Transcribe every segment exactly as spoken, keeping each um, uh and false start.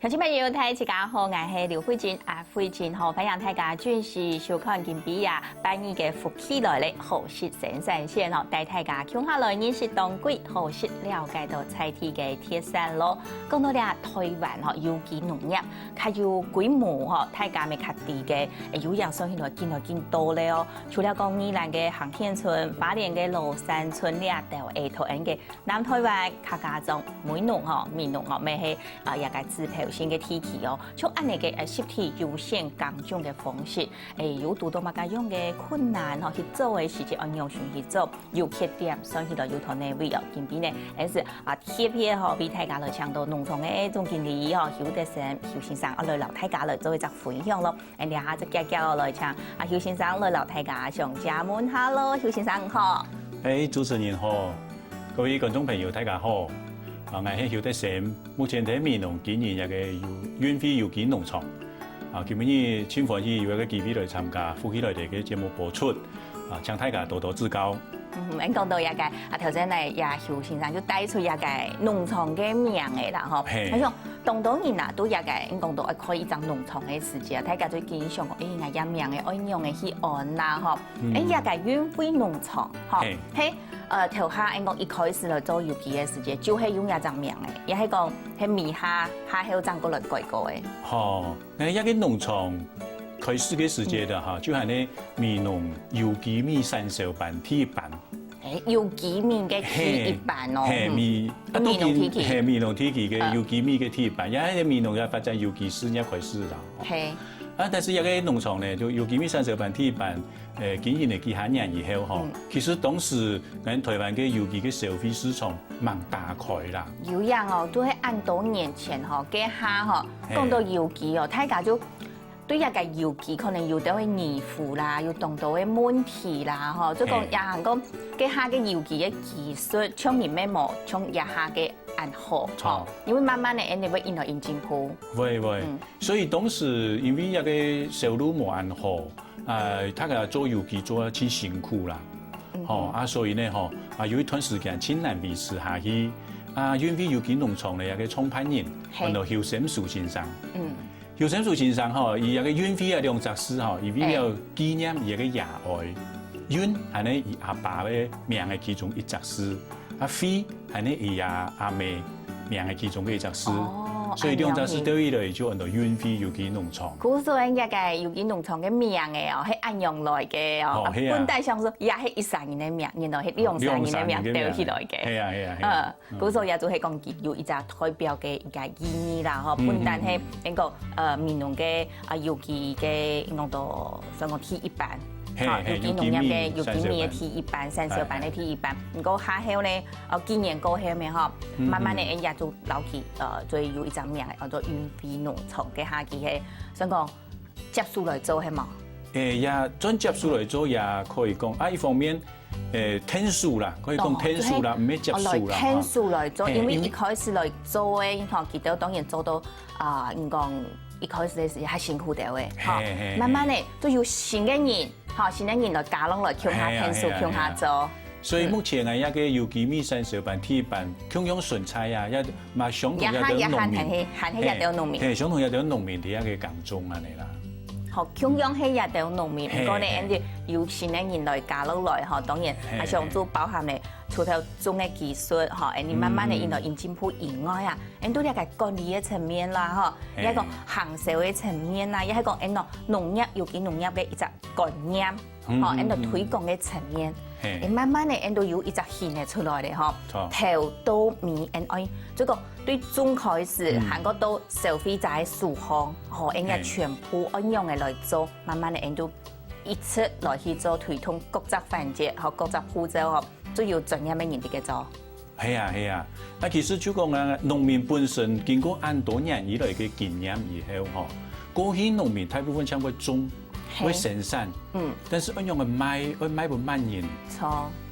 鄉親朋友，大家好，𠊎係劉慧珍，阿慧珍吼，歡迎大家準時收看今晡日啊，拜二个福氣來了，好食生產線吼，帶大家共下來認識當季好食，了解到在地个特產咯。講到這台灣吼，有機農業，較有規模吼，大家乜較知个，誒，有影算起來緊來緊多了哦。除了講宜蘭个恆天村、花蓮个羅山村這兜，誒，台灣个 南台灣、客家庄、美濃吼、美濃吼，乜係啊，這个指標性个地區哦。像恁呢个呃，集體友善耕種个方式，誒，有堵到麼个樣个困難吼，去做个時節愛仰般去做，有缺點，算起來有到哪位哦。今晡日呢，還係啊，特別吼，為大家來請到農場个總經理吼，邱德生邱先生，啊，來摎大家來做一隻分享咯。 恁樣啊，這遽遽來請啊，邱先生來摎大家相借問下咯，邱先生好。誒，主持人好，各位觀眾朋友，大家好。啊，𠊎係邱德生，目前在美濃經營一个有，運輝有機農場。啊，今晡日盡歡喜有一个機會來參加福氣來了个節目播出。啊，請大家多多指教。 嗯，恁講到這个，啊，頭先呢，這邱先生就帶出這个農場个名个啦，吼。係。𠊎想，當多人啊，對這个，恁講到愛開一隻農場个時節啊，大家就緊想講，誒，𠊎這名个愛仰仔去安啦，吼。嗯。誒，這个運輝農場，吼，係。係，呃，頭下恁講一開始來做有機个時節，就係用這隻名个，也係講，係尾下，下後正過來改過个。吼， 誒，這个農場開始个時節个哈，嗯。就喊呢美濃有機米產銷班第一班。誒，有機米个第一班哦。係，嗯。係，美，啊，美濃地區。係，美濃地區个有機米个第一班，哦。也係美濃个發展有機事業開始啦。係。啊，但是這个農場呢，就有機米產銷班第一班，誒，經營了幾下年以後吼，嗯。其實當時咱台灣个有機个消費市場吂打開啦。有影哦，都係恁多年前吼，該下吼，係。講到有機哦，大家就 對這个有機可能有兜个疑慮啦，有當多个問題啦，吼，就講，係。也還講，該下个有機个技術，像人乜無，像這下个恁好，著。吼，因為慢慢个，恁呢會引來引進步。會，會。嗯。所以當時因為這个銷路無恁好，啊，大家做有機做到盡辛苦啦。嗯哼。吼，啊，所以呢，吼，啊，有一段時間盡難維持下去。啊，運輝有機農場个這个創辦人，係。安到邱森書先生。嗯。 邱森書先生吼，佢這个運輝啊兩隻字吼，佢為了紀念佢个爺哀，運係呢佢阿爸个名个其中一隻字，啊輝係呢佢阿阿姆名个其中个一隻字，哦，所以兩隻字鬥起來就安到運輝有機農場。故所這个有機農場个名个哦，係恁樣來个哦，哦，係啊。本來想說也係一儕人个名，然後係兩儕人个名鬥起來个。係啊，係啊，係啊。嗯。 故所也就係講佢有一隻代表个一个意義啦，吼，嗯，毋單係能夠，呃，美濃个，啊，有機个，應該都算講第一班，吼，係，係，有機農業个，有機米个第一班，產銷班个第一班。毋過下後呢，呃，幾年過後咩，吼，嗯，慢慢个，嗯。也就摎佢，呃，所以有一隻名，叫做運輝農場，該下佢係算講接手來做，係無？誒，也算接手來做，也可以講，啊，一方面， 誒，𢯭手啦，可以講𢯭手啦，哦，毋係接手啦，哦，來𢯭手來做，吼。因為一開始來做个，吼，佢兜當然做到，啊，應該講一開始个時間較辛苦兜个，吼。係，係，慢慢个，就有新个人，吼，新个人來加入來，共下𢯭手，係啊，係啊，共下做。所以目前啊，這个有機米產銷班第一班，共樣存在啊，也嘛相同這兜農民。也還，也還，還係，還係這兜農民。係，相同這兜農民在這个耕種恁呢啦。 吼，共樣係這兜農民，毋過呢，係，係。𫣆有新个人來加入來，吼，當然，係，啊，上主包含呢，除了種个技術，吼，𫣆慢慢个𫣆來引進步以外啊，𫣆對這个管理个層面啦，吼，係。也係講行銷个層面啦，也係講𫣆農業，有機農業个一隻觀念，嗯，吼，𫣆來推廣个層面，係。慢慢个𫣆都有一隻新个出來了，吼，著。頭到尾𫣆愛，這个對種開始，嗯。還過到消費者个手項，吼，𫣆也全部愛仰仔來做。 慢慢个，𫣆就一直來去做推動各隻環節，吼，各隻步驟，吼，就有專業个人在該做。係啊，係啊。啊，其實就講啊，農民本身經過恁多年以來个經驗以後，吼，過去農民大部分像會種，係。會生產，嗯。但是愛仰仔賣，愛賣分麼人，著。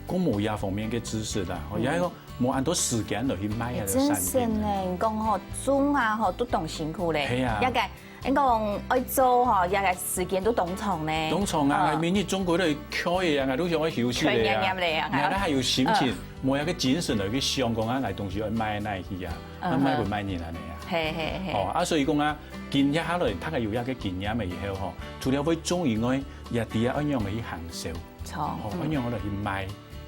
講無這方面个知識啦，吼，也係講無恁多時間來去賣該个產品。真係呢，你講吼，種啊吼，都當辛苦咧。係啊。也个，你講愛做吼，也个時間都當長呢。當長啊，嗯。𠊎每日種過來，抾个啊，𠊎都想愛休息个啊。全業業咧啊。𠊎哪還有心情，嗯。無該个精神來去想講啊，𠊎東西愛賣哪去啊，嗯哼。啊賣分麼人恁呢啊。係係係。哦，啊所以講啊，經營下來，大家有這个經驗了以後吼，除了會種以外，也知啊愛仰般去行銷。 著，吼，嗯。愛仰般來去賣，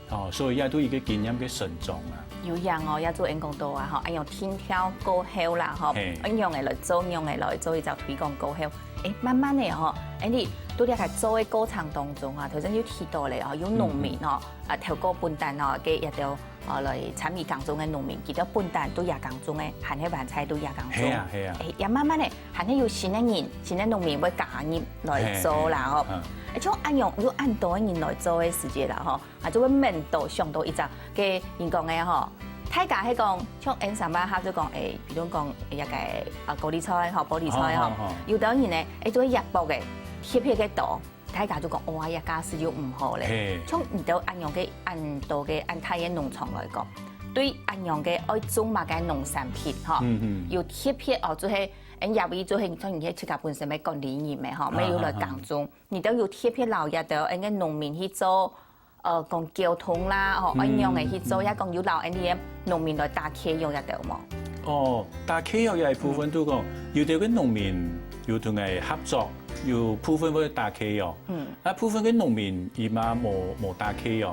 吼，所以也都一个經驗个成長啊。有影哦，也做恁講到啊，吼，哎喲，定調過後啦，吼，係。愛仰般來做，仰般來做一隻推廣過後，誒，慢慢个吼，誒，你在這个做个過程當中啊，頭先有提到咧，吼，有農民哦，嗯，嗯。啊，透過本旦哦，个這兜，哦，來參與耕種个農民，佢兜本旦都也耕種个，還係還在都也耕種。係啊，係啊。誒，也慢慢个，還係有新个人，新个農民會加入來做啦，係，係，吼。嗯。誒，像恁樣，有恁多个人來做个時節啦，吼。 啊，就會愐到想到一隻，个人講个吼，大家係講，像𠊎上班下就講，誒，比如講，誒，該个，啊，高麗菜吼，玻璃菜吼，哦，哦，哦。有兜人呢，誒，就會壓薄个，特別个多，大家就講，哇，這價數又毋好咧。嘿。像你兜恁樣个，恁多个，恁大个農場來講，對恁樣个愛種麼个農產品吼，嗯，嗯。有特別哦，就係，誒，也有就係，像你自家本身个管理人咩吼，啊，沒有來耕種，啊，啊。你兜有特別摎這兜，誒，个農民去做 呃，講溝通啦，吼，嗯，愛仰般去做，嗯。也講有摎𠊎俚个農民來打契約這兜無？哦，打契約這部分就講，嗯。有兜个農民有同𠊎合作，有部分會打契約。嗯。啊，部分个農民佢嘛無，無打契約。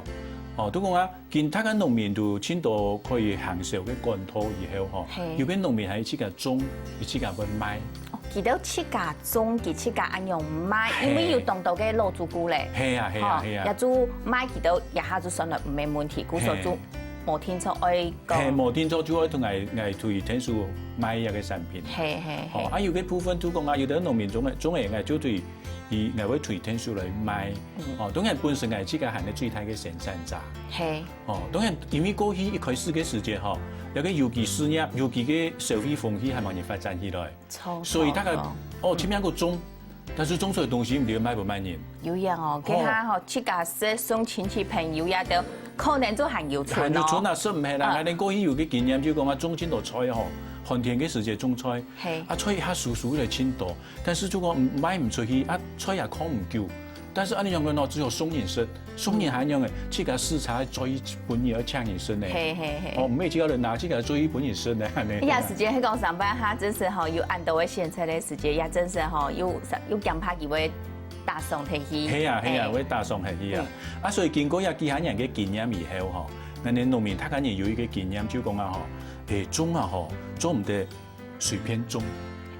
哦，就講啊，今大家農民都盡多可以行銷个管道以後吼，嘿。有个農民還自家種，佢自家會賣。 哦，佢兜自家種，佢自家恁樣賣，嘿。因為有當多个老主顧咧。係啊，係啊，吼，係啊。也就賣佢兜，這下就算了，毋係問題，故所就嘿。無定著愛講。嘿，無定著就愛同𠊎，𠊎對天數賣這个產品。嘿，嘿，嘿。吼，啊，有个部分就講啊，有个農民種个，種个，𠊎就對，佢，𠊎會對天數來賣。嗯。哦，當然本身𠊎自家還係最大个生產者。嘿。哦，當然，因為過去一開始个時節吼，這个有機事業，有機个消費風氣還吂發展起來。 著，所以大家，著，著。哦，盡命个種，但是種出來个東西毋知賣分麼人。有影哦，哦。這下吼，自家識送親戚朋友也都可能就還有存哦。還有存啊，係毋係啦？嗯。𠊎等過去有个經驗，就講啊，種盡多菜吼，寒天个時節種菜，嘿。啊，菜一下收收來盡多，但是就講賣毋出去，啊，菜也囥毋久。 但是恁樣樣个喏，只有送人食，送人還樣个，自家食茶做一本也愛請人食呢。嘿，嘿，嘿。哦，毋係自家人拿自家做一本人食呢，恁呢。這時節，係講上班下，真係吼，有恁多个選擇个時節，也真係吼，有，有驚怕佢會打爽忒去。係啊，係啊，嘿。會打爽忒去啊。嗯。啊，所以經過這幾下年个經驗以後吼，𠊎等農民大家人有一个經驗，就講啊吼，誒，種啊吼，做毋得隨便種。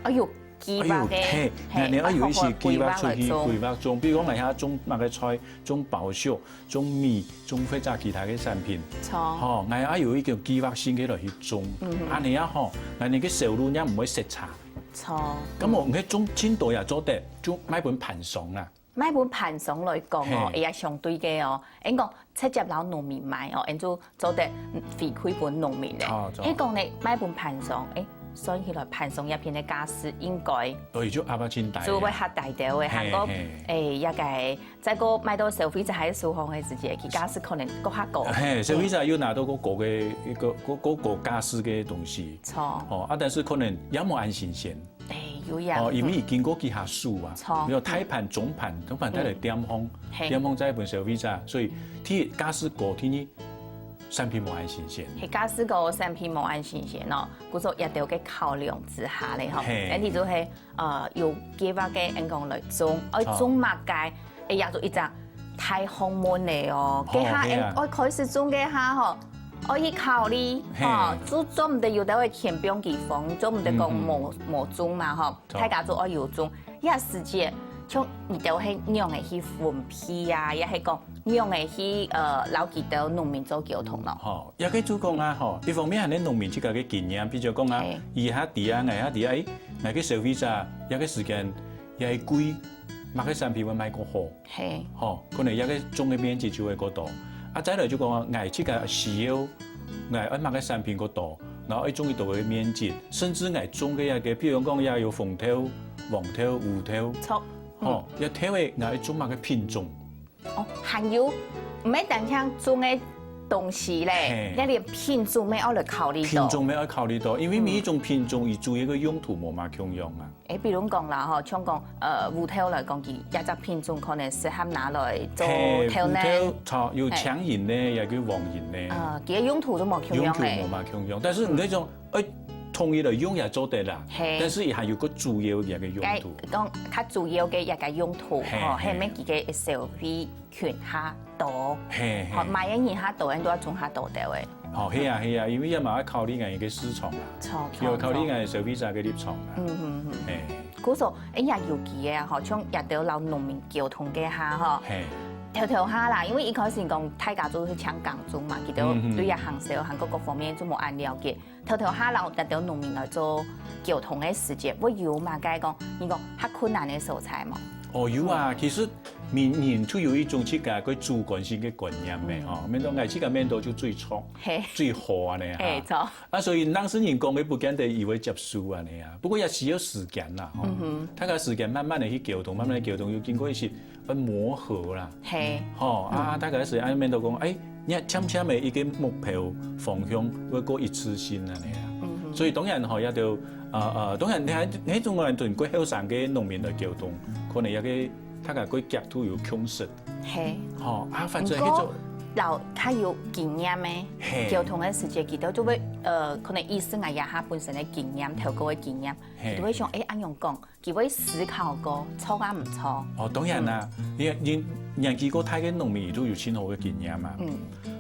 哎喲， 計劃个，哎喲，嘿，嘿，𠊎等愛有一些計劃出去，規劃來種。規劃種，比如講，𠊎這下種麼个菜，種包粟，種米，種或者其他个產品。著。吼，𠊎愛有一个計劃性个來去種。嗯哼。恁呢啊吼，𠊎等个銷路也毋會失差。著。該麼，你看種盡多也做得，就賣分盤商啦。 賣分盤商來講哦，嘿。也相對个哦，應講直接摎農民買哦，𠊎就做得回饋分農民咧。哦，著。係講呢，賣分盤商，誒，算起來盤商這片个價數應該對，就壓到盡低啊。就會較低兜个，還過，嘿，嘿。誒，這个再過賣到消費者還係手項个時節，佢價數可能閣較高。嘿，消費者又拿到閣高个，一个，閣，閣高價數个東西。著。哦，啊，但是可能也無恁新鮮。 誒，有影。哦，因為已經過幾下手啊，著。比如大盤、中盤，中盤帶來店方，嗯。嘿。店方再分消費者，所以第一價數高，第二產品無恁新鮮。嘿，價數高，產品無恁新鮮哦，故所這兜个考量之下咧吼，嘿。恁呢就係，呃，有計劃个，𠊎講來種，愛種麼个，著。 哎呀，就一隻大學問个哦。哦，該下，係啊。哎，愛開始種該下吼，愛去考慮，嘿。吼，就做毋得有兜个天放佢放，做毋得講無，嗯，嗯。無種嘛吼，著。大家就愛有種。這時節，像你兜係仰仔去分配啊，也係講仰仔去，呃，摎佢兜農民做溝通咯。吼，這个就講啊，吼，一方面還係農民自家个經驗，比如講啊，嘿。佢較知啊，𠊎較知啊，哎，𠊎个消費者，這个時間，也係貴，麼个產品會賣較好。 嘿。吼，可能這个種个面積就會較多。啊，再來就講，𠊎自家需要，𠊎愛麼个產品較多，然後愛種幾多个面積，甚至𠊎種个這个，譬如講，也有紅豆、黃豆、烏豆，著。吼，嗯。這豆仔，𠊎愛種麼个品種。哦，還有毋係單淨種个東西咧，嘿。你連品種乜愛來考慮到。品種乜愛考慮到，因為每一種品種佢主要个用途無嘛共樣啊。誒，比如講啦，吼，像講，呃，烏豆來講，佢一隻品種可能適合拿來做嘿，豆奶。烏豆，有青仁呢，也有黃仁呢。啊，佢个用途都無共樣咧。用途無嘛共樣，但是你這種，誒，統一來用也做得啦，嘿。但是佢還有个主要个用途。該講較主要个一個用途，嘿，吼，嘿。係乜佢个消費 群較多，嘿，嘿。吼，買个人較多，恁都愛種較多兜个。吼，係啊，係啊，因為也嘛愛考慮𠊎个市場啊，著，又考慮𠊎消費者个立場啊。嗯，嗯，嗯。嘿。故所，哎呀，尤其个啊，吼，像這兜摎農民溝通个下，吼，嘿。頭頭下啦，因為一開始講大家都係搶耕種嘛，佢兜嗯，嗯。對這行銷、行各个方面就無恁了解。 頭頭下摎這兜農民來做溝通个時節，會有麼个講，你講較困難个所在無？哦，有啊，嗯。其實每人都有一種自家个主觀性个觀念个，嗯。吼，面對𠊎自家面對就最著，嘿。最好恁呢，嘿，哈。著。啊，所以當事人講个不見得佢會接受恁呢啊，不過也需要時間啦，吼。嗯哼。大家時間慢慢个去溝通，慢慢个溝通，又經過一些 愛磨合啦。嘿。吼，啊，嗯。大概係恁樣面對講，哎，你看，漸漸个一個目標方向會過一致性恁呢啊。嗯哼。所以當然吼，也就，呃，呃，當然，你還，你還總愛同較後生个農民來溝通，可能也个大家个角度有共識。嘿。吼，啊，反正毋過，去做摎較有經驗个嘿。溝通个時節，佢兜就會，呃，可能意識啊，也下本身个經驗，透過个經驗，嘿。佢就會想，哎，恁樣講， 佢會思考過，著啊毋著。哦，當然啦，嗯。你，你年紀較大个農民，佢都有盡好个經驗嘛。嗯。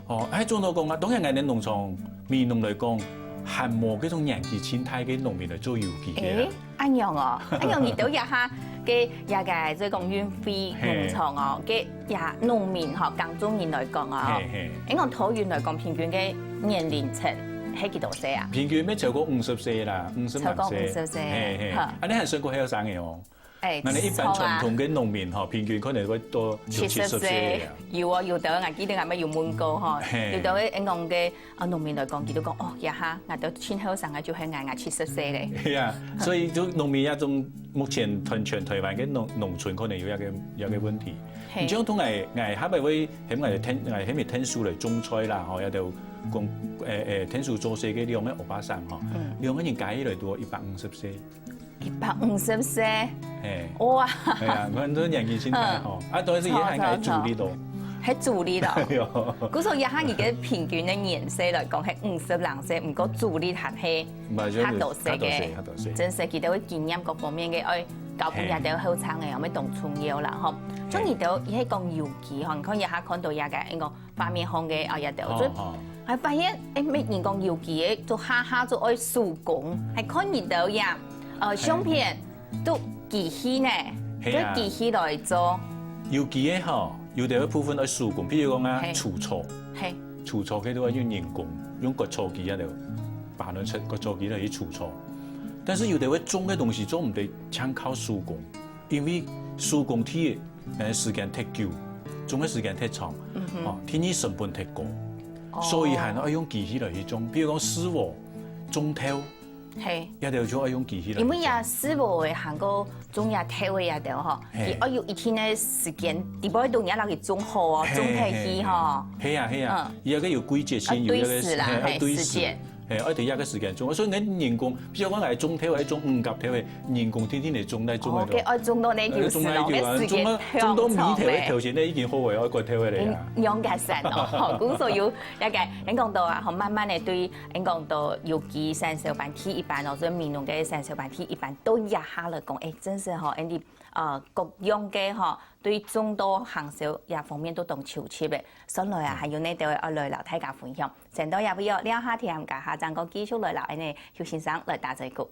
哦，哎，總到講啊，當然，𠊎等農場，美濃來講，還無該種年紀盡大个農民來做有機个啦。誒，恁樣哦，恁樣你兜這下个這個，所以講運費農場哦，嘿。个這農民吼，耕種人來講啊，嘿，嘿。應該桃園來講，平均个年齡層係幾多歲啊？平均愛超過五十歲啦，五十零歲。超過五十歲，嘿，嘿。好。啊，你還算較後生个哦。 哎，𠊎等一般傳統个農民吼，著啊。平均可能會到六七十歲个啊。七十歲，有哦，有兜，𠊎記得𠊎乜有問過吼，嘿。有兜个，𠊎講个，啊，農民來講，佢都講，哦，這下，𠊎兜盡後生个就係𠊎，𠊎七十歲咧。係啊，所以就農民這種，目前全，全台灣个農，農村可能有一個，有一個問題。嘿。你像同𠊎，𠊎下擺會，喊𠊎聽，𠊎喊佢聽書來種菜啦，吼，也就講，誒，誒，聽書做事个兩個歐巴桑吼，嗯。兩個人加起來都有一百五十歲。 一百五十歲？嘿。哇！係啊，𠊎等都年紀盡大吼。嗯。啊，當然係佢還係主力咯。著，著，著。係主力咯。對哦。故所這下你个平均个年歲來講，係五十零歲，毋過主力還係較多歲个。毋係，較多歲，較多歲。真係佢兜个經驗各方面个，愛交分這兜後生个，嘿。乜當重要啦，吼。嘿。像你兜，你係講有機吼，你看這下看到這個，應該 畫面項个啊，也兜，哦，就哦。還發現，誒，乜人講有機个，就下下就愛手工，還看你兜樣，呃，嘿。相片都機器呢，係啊。都機器來做。有機个吼，有兜个部分愛手工，譬如講啊，嘿。除草，嘿。除草个都愛用人工，用割草機啊，就把那割草機來去除草。但是有兜个種个東西做毋得，全靠手工。 因為手工地，呃，時間忒久，種个時間忒長，嗯哼。哦，第二成本忒高，哦。所以還愛用機器來去種。比如講，四禾、種豆，嘿。這兜就愛用機器來去種。因為這四禾个還過種這豆个這兜吼，嘿。佢愛有一定个時間，底背都你愛摎佢種好哦，嘿，種忒去吼。嘿，嘿。係啊，係啊，嗯。佢這個有季節性，啊，有這個，對時啦，嘿，嘿，對時。時節。 嘿，愛在這個時間種，所以𠊎人工，比如講𠊎種豆，愛種五甲豆个，人工天天來種，來種个咯。哦，該愛種到哪久時咯？呃，種哪久啊？該時間種到，種到尾頭个，長長个。頭先个已經好个，愛割豆个咧啊。嗯，仰結煞哦，吼，故所有，了解，𠊎講到啊，吼，慢慢个對，𠊎講到有機產銷班第一班哦，所以美濃个產銷班第一班到這下來講，誒，真係吼，𠊎等，呃，各樣个吼，對種稻行銷這方面都當求實个。 算來啊，嗯。還有哪兜愛來摎大家分享。先到這位哦，這下天，這下正過繼續來摎𠊎等邱先生來打嘴鼓。